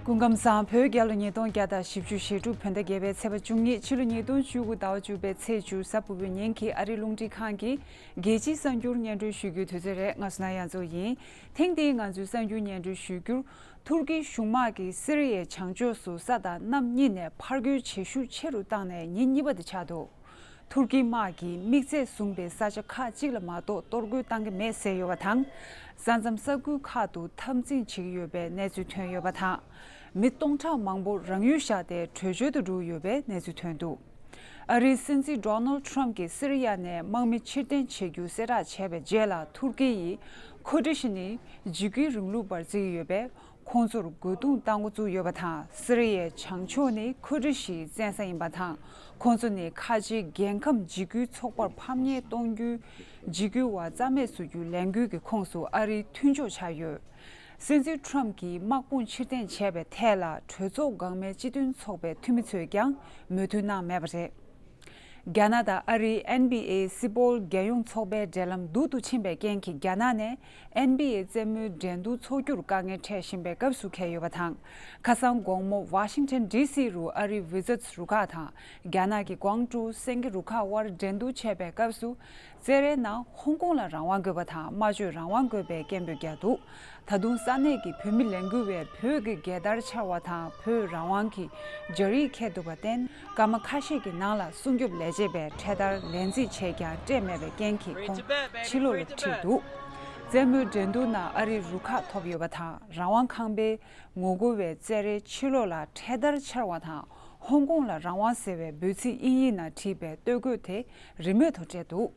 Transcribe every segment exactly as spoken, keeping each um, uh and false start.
སྐུ་ཁམས་བཟང་། བོད་རྒྱལ་ལོ་ཉིས་སྟོང་བརྒྱ་དང་བཞི་བཅུ་ཞེ་དྲུག་བོད་ཟླ་བརྒྱད་པའི་ཚེས་པ་བཅུ་གཉིས། ཕྱི་ལོ་ཉིས་སྟོང་བཅུ་དགུ་ཟླ་བ་བཅུ་པའི་ཚེས་བཅུ། གཟའ་ཕུར་བུའི་ཉིན་གྱི་ཨ་རིའི་རླུང་འཕྲིན་ཁང་གི་རྒྱལ་སྤྱིའི་གསར་འགྱུར་སྙན་སྒྲོན་ཞུ་རྒྱུའི་དུས་ཚོད་རེད། ང་སུ་ན་ཡ་མཚོ་ཡིན། ཐེངས་འདིའི་ང་ཚོའི་གསར་འགྱུར་སྙན་སྒྲོན་ཞུ་རྒྱུར། ཐུར་ཀིའི་གཞུང་དམག་གིས་སི་རི་ཡའི་བྱང་ཕྱོགས་སུ་ས་དང་གནམ་གཉིས་ནས་ཕར་རྒོལ་བྱེད་ཤུགས་ཆེ་རུ་བཏང་ནས་ཉིན་གཉིས་པ་དེ་ཆགས་འདུག་ཐུར་ཀིའི་དམག་གིས་དམིགས་ཚད་བཟུང་པའི་ས་ཆ་ཁག་ཅིག་ལ་མ་གཏོགས་གཏོར་རྒོལ་བཏང་གི་མེད་ཟེར་ཡོད་པ་དང་། ས་མཚམས་ས་ཁུལ་ཁག་ཏུ་འཐབ་འཛིང་བྱེད་ཀྱི་ཡོད་པའི་གནས་ཚུལ་ཐོན་ཡོད་པ་དང་། མི་སྟོང་ཕྲག་མང་པོ་རང་ཡུལ་བཞག་སྟེ་བྲོས་བྱོལ་དུ་འགྲོ་ཡོད་པའི་གནས་ཚུལ་ཐོན་འདུག་ཨ་རིའི་སྲིད་འཛིན་ཌོ་ནལ་ཊམ་གྱིས་སི་རི་ཡ་ནས་དམག་མི་ཕྱིར་འཐེན་བྱེད་རྒྱུ་གསལ་བསྒྲགས་བྱས་པའི་རྗེས་ལ། ཐུར་ཀི་ཡིས་ཁུར་ཌི་ཤི་ནི་འཇིགས་སྐུལ་རིང་ལུགས་པར་བརྩི་གི་ཡོད་པས། ཁོང་ཚོར་རྒོལ་རྡུང་བཏང་འགོ་བཙུགས་ཡོད་པ་དང་། སི་རི་ཡའི་བྱང་ཕྱོགས་ནི་ཁུར་ཌི་ཤིའི་བཙན་ས་ཡིན་པ་དང་། ཁོང་ཚོ་ནི་ཁ་ཆེའི་རྒྱལ་ཁམས་འཇིགས་སྐུལ་ཚོགས་པར་ཕམ་ཉེས་གཏོང་རྒྱུའི་འཇིགས་སྐུལ་བ་རྩ་མེད་བཟོ་རྒྱུའི་ལས་འགུལ་གྱི་ཁོངས་སུ་ཨ་རིའི་མཐུན་ཕྱོགས་ཆགས་ཡོད། སྲིད་འཛིན་ཊམ་གྱིས་དམག་དཔུང་ཕྱིར་འཐེན་བྱས་པའི་ཐད་ལ། གྲོས་ཚོགས་འགག་མེད་སྤྱི་མཐུན་ཚོགས་པའི་འཐུས་མི་ཚོས་ཀྱང་མོས་མཐུན་གནང་མེད་པ་རེད། རྒྱ་ནག་དང་ཨ་རིའི་ཨེན་བྷི་ཨེ་སི་པོལ་རྒྱལ་ཡོངས་ཚོགས་པའི་འབྲེལ་ལམ་སྡུག་ཏུ་ཕྱིན་པའི་རྐྱེན་གྱིས། རྒྱ་ནག་ནས་ཨེན་བྷི་ཨེ་རྩེད་མོའི་འགྲན་བསྡུར་འཚོགས་རྒྱུར་དཀའ་ངལ་འཕྲད་བཞིན་པའི་སྐབས་སུ་འཁེལ་ཡོད་པ་དང་། ཁ་སང་དགོང་མོ་ཝ་ཤིང་ཊོན་ཌི་སི་རུ་ཨ་རིའི་ཝི་ཛེཊ་སི་རུ་ཁག་དང་། རྒྱ་ནག་གི་ཀུང་ཀྲོའུ་སེང་གེ་རུ་ཁག་དབར་འགྲན་བསྡུར་བྱས་པའི་སྐབས་སུ། རྩེད་རའི་ནང་ཧོང་ཀོང་ལ་རང་དབང་དགོས་པ་དང་། སྨྲ་བརྗོད་རང་དབང་དགོས་པའི་སྐད་འབོད་བརྒྱབ་འདུག་ད་དུང་ས་གནས་ཀྱི་བོད་མི་ལས་འགུལ་བས་བོད་ཀྱི་རྒྱལ་དར་འཕྱར་བ་དང་། བོད་རང་དབང་གི་སྦྱར་ཡིག་འཁྱེར་འདུག་པར་བརྟེན། སྐར་མ་ཁ་ཤས་ཀྱི་ནང་ལ་སྲུང་སྐྱོབ་ལས་བྱེད་པས་འཕྲེད་དར་ལེན་རྩིས་བྱས་ཀྱང་སྤྲད་མེད་པའི་རྐྱེན་གྱིས། ཁོང་ཕྱི་ལོགས་ལ་ཁྲིད་འདུག་རྩེད་མོའི་འགྲན་བསྡུར་ནང་ཨ་རིས་རུ་ཁག་ཐོབ་ཡོད་པ་དང་། རང་དབང་ཁང་པའི་ངོ་རྒོལ་བས་རྩེད་རའི་ཕྱི་ལོགས་ལ་འཕྲེད་དར་འཕྱར་བ་དང་། ཧོང་ཀོང་ལ་རང་དབང་ཟེར་བའི་འབོད་ཚིག་དབྱིན་ཡིག་ནང་བྲིས་པའི་སྟོད་གོས་དེ་རིན་མེད་དུ་སྤྲད་འདུག་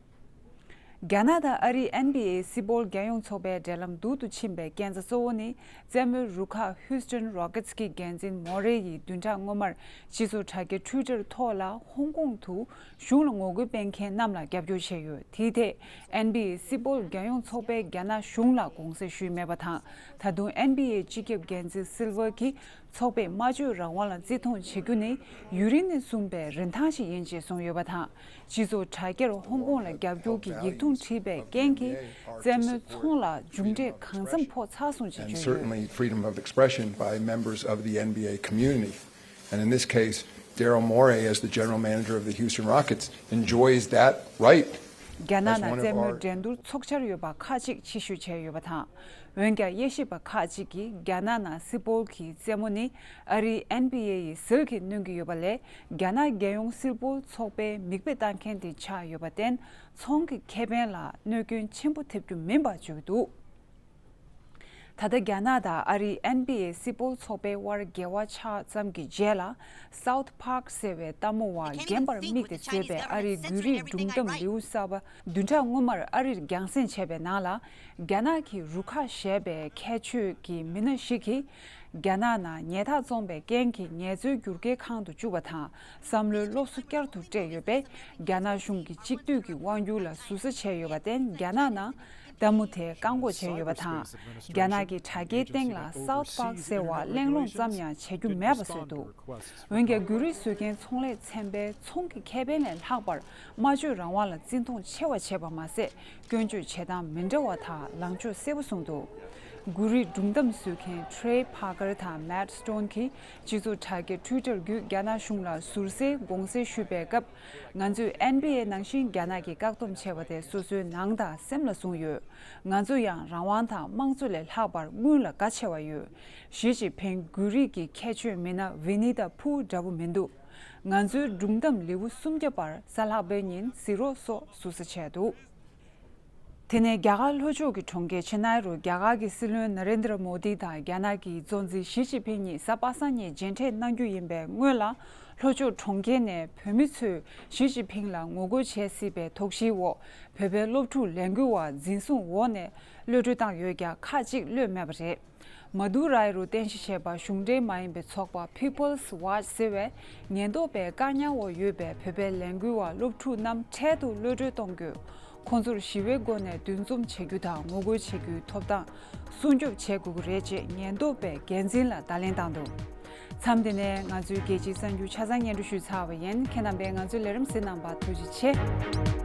རྒྱ་ནག་དང་ཨ་རིའི་ཨེན་བྷི་ཨེ་སི་པོལ་རྒྱལ་ཡོངས་ཚོགས་པའི་འབྲེལ་ལམ་སྡུག་ཏུ་ཕྱིན་པའི་རྐྱེན་རྩ་གཙོ་བོ་ནི། རྩེད་མོའི་རུ་ཁག་ཧུས་ཊོན་རོ་ཀེ་ཊི་སི་གི་འགན་འཛིན་མོ་རེ་ཡིས་བདུན་ཕྲག་སྔོན་མར་སྤྱི་ཚོགས་དྲ་རྒྱ་ཊུའི་ཊར་ཐོག་ལ། ཧོང་ཀོང་དུ་གཞུང་ལ་ངོ་རྒོལ་སྤེལ་མཁན་རྣམས་ལ་རྒྱབ་སྐྱོར་བྱས་ཡོད། དེའི་ཐད་ཨེན་བྷི་ཨེ་སི་པོལ་རྒྱལ་ཡོངས་ཚོགས་པས་རྒྱ་ནག་གཞུང་ལ་དགོངས་སེལ་ཞུས་མེད་པ་དང་། ད་དུང་ཨེན་བྷི་ཨེ་སྤྱི་ཁྱབ་འགན་འཛིན་སིལ་ཝར་གྱིས། ཚོགས་པས་སྨྲ་བརྗོད་རང་དབང་ལ་བརྩི་མཐོང་བྱེད་རྒྱུ་ནི་ཡུན་རིང་ནས་བཟུང་པའི་རིན་ཐང་ཞིག་ཡིན་ཅེས་གསུངས་ཡོད་པ་དང་། སྤྱི་ཚོགས་དྲ་རྒྱར་ཧོང་ཀོང་ལ་རྒྱབ་སྐྱོར་གྱི་ཡིག་ཐུང་བྲིས་པའི་རྐྱེན་གྱིས། རྩེད་མོའི་ཚོང་ལ་མཇུག་འབྲས་གང་འཚམ་ཕོག་ཚར་སོང་ཞེས་And བརྗོད་ཡོད། Certainly freedom of expression by members of the N B A community. And in this case, Daryl Morey, as the general manager of the Houston Rockets, enjoys that right རྒྱ་ནག་as ནང one of རྩེད་མོའི our འགྲན་བསྡུར་ཚོགས་འཆར་ཡོད་པ་ཁག་ཅིག་ཕྱིར་བཤོལ་བྱས་ཡོད་པ་དང་། འོན་ཀྱང་དབྱེ་ཞིབ་པ་ཁག་ཅིག་གིས་རྒྱ་ནག་ནང་སིལ་སྤོལ་གྱི་རྩེད་མོ་ནི་ཨ་རིའི་ཨེན་བྷི་ཨེ་ཡི་ཟིལ་གྱིས་གནོན་གྱི་ཡོད་པ་ལས། རྒྱ་ནག་རྒྱལ་ཡོངས་སིལ་སྤོལ་ཚོགས་པའི་མིག་དཔེ་ལྟ་མཁན་དེ་ཆགས་ཡོད་པར་བརྟེན། ཚོང་གི་ཁེ་ཕན་ལ་གནོད་སྐྱོན་ཆེན་པོ་ཐེབས་རྒྱུ་མིན་པར་བརྗོད་འདུག་ད་ལྟ་རྒྱ་ནག་དང་ཨ་རིའི་ཨེན་བྷི་ཨེ་སིལ་སྤོལ་ཚོགས་པའི་དབར་འགལ་བ་ཆགས་ཙམ་གྱི་རྗེས་ལ། South Park ཟེར་བའི་ལྟད་མོ་བ་རྒན་པར་དམིགས་ཏེ་བཟོས་པའི་ཨ་རིའི་འགུལ་རིས་སྒྲུང་གཏམ་ལེའུ་གསར་པ་བདུན་ཕྲག་སྔོན་མར་ཨ་རིར་རྒྱང་སྲིང་བྱས་པའི་ནང་ལ། རྒྱ་ནག་གི་རུ་ཁག་ཞེས་པའི་ཁྱད་ཆོས་ཀྱི་མི་སྣ་ཞིག་གིས། རྒྱ་ནག་ནང་ཉལ་ཐ་བཙོངས་པའི་རྐྱེན་གྱིས་ངལ་རྩོལ་བསྒྱུར་སྐྱེལ་ཁང་དུ་བཅུག་པ་དང་། བསམ་བློའི་སློབ་གསོ་བསྐྱར་དུ་སྤྲད་ཡོད་པས། རྒྱ་ནག་གཞུང་གིས་གཅིག་སྡུད་ཀྱི་དབང་སྒྱུར་ལ་ཟུར་ཟ་བྱས་ཡོད་པར་བརྟེན། རྒྱ་ནག་ནང་ལྟད་མོ་དེ་བཀག་འགོག་བྱས་ཡོད་པ་དང་། རྒྱ་ནག་གི་དྲ་རྒྱའི་སྟེང་ལ་South Park ཟེར་བ་གླེང་སློང་ཙམ་ཡང་བྱེད་རྒྱུ་མེད་པ་བཟོས་འདུག་འོན་ཀྱང་། འགུལ་རིས་བཟོ་མཁན་ཚོང་ལས་ཚན་པས་ཚོང་གི་ཁེ་ཕན་ལས་ལྷག་པར་སྨྲ་བརྗོད་རང་དབང་ལ་བརྩི་མཐོང་ཆེ་བ་བྱས་པ་མ་ཟད། སྐྱོན་བརྗོད་བྱེད་སྟངས་མི་འདྲ་བ་དག་ལངས་ཕྱོགས་གསལ་པོ་བཟུང་འདུག་འགུལ་རིས་སྒྲུང་གཏམ་བཟོ་མཁན་Trey Parker དང་Matt Stone གྱིས་སྤྱི་ཚོགས་དྲ་རྒྱ་Twitter བརྒྱུད་རྒྱ་ནག་གཞུང་ལ་ཟུར་ཟའི་དགོངས་སེལ་ཞུས་པའི་སྐབས། ང་ཚོས་ཨེན་བྷི་ཨེ་ནང་བཞིན་རྒྱ་ནག་གིས་བཀག་སྡོམ་བྱས་པ་དེ་སོ་སོའི་ནང་དང་སེམས་ལ་བཟུང་ཡོད། ང་ཚོ་ཡང་རང་དབང་དང་དམངས་གཙོ་ལས་ལྷག་པར་དངུལ་ལ་དགའ་ཆེ་བ་ཡོད། ཞི་ཅིན་ཕིང་འགུལ་རིས་ཀྱི་ཁྱད་ཆོས་མི་སྣ་Winnie the Pooh འདྲ་པོ་མི་འདུག་ང་ཚོའི་སྒྲུང་གཏམ་ལེའུ་སུམ་བརྒྱ་པར་གཟའ་ལྷག་པའི་ཉིན་གཟིགས་རོགས་སོགས་ཟུར་ཟ་བྱས་འདུག་དེ་ནས་རྒྱ་གར་ལྷོ་ཕྱོགས་ཀྱི་གྲོང་ཁྱེར་ཆེ་ནའི་རུ་རྒྱ་གར་གྱི་སྲིད་བློན་ན་རེན་དྲ་མོ་དི་དང་རྒྱ་ནག་གི་གཙོ་འཛིན་ཞི་ཅིན་ཕིང་གཉིས་གཟའ་པ་སངས་ཉིན་མཇལ་འཕྲད་གནང་རྒྱུ་ཡིན་པའི་སྔོན་ལ། ལྷོ་ཕྱོགས་གྲོང་ཁྱེར་ནས་བོད་མི་ཚོས་ཞི་ཅིན་ཕིང་ལ་ངོ་རྒོལ་བྱེད་སྲིད་པའི་དོགས་གཞིའི་འོག་བོད་པའི་སློབ་ཕྲུག་ལས་འགུལ་བ་འཛིན་བཟུང་འོག་ནས་གློད་གྲོལ་བཏང་ཡོད་ཀྱང་། ཁག་ཅིག་གློད་མེད་པ་རེད། མ་དུ་རའི་རུ་རྟེན་གཞི་བྱས་པ་གཞུང་འབྲེལ་མ་ཡིན་པའི་ཚོགས་པ་People's Watch ཟེར་བས། ཉེན་རྟོག་པའི་བཀག་ཉར་འོག་ཡོད་པའི་བོད་པའི་ལས་འགུལ་བ་སློབ་ཕྲུག་རྣམས་འཕྲལ་དུ་གློད་གྲོལ་གཏོང་དགོས། ཁོང་ཚོར་ཞི་བའི་སྒོ་ནས་འདུ་འཛོམས་བྱེད་རྒྱུ་དང་ངོ་རྒོལ་བྱེད་རྒྱུའི་ཐོབ་ཐང་སྲུང་སྐྱོབ་བྱེད་དགོས་ཀྱི་རེད་ཅེས་ཉེན་རྟོག་པས་འགན་འཛིན་ལ་བརྡ་ལན་བཏང་འདུག་མཚམས་འདི་ནས་ང་ཚོའི་རྒྱལ་སྤྱིའི་གསར་འགྱུར་ཆ་ཚང་སྙན་སྒྲོན་ཞུས་ཚར་བ་ཡིན། ཁྱེད་རྣམ་པས་ང་ཚོའི་ལས་རིམ་གཟིགས་གནང་བར་ཐུགས་རྗེ་ཆེ།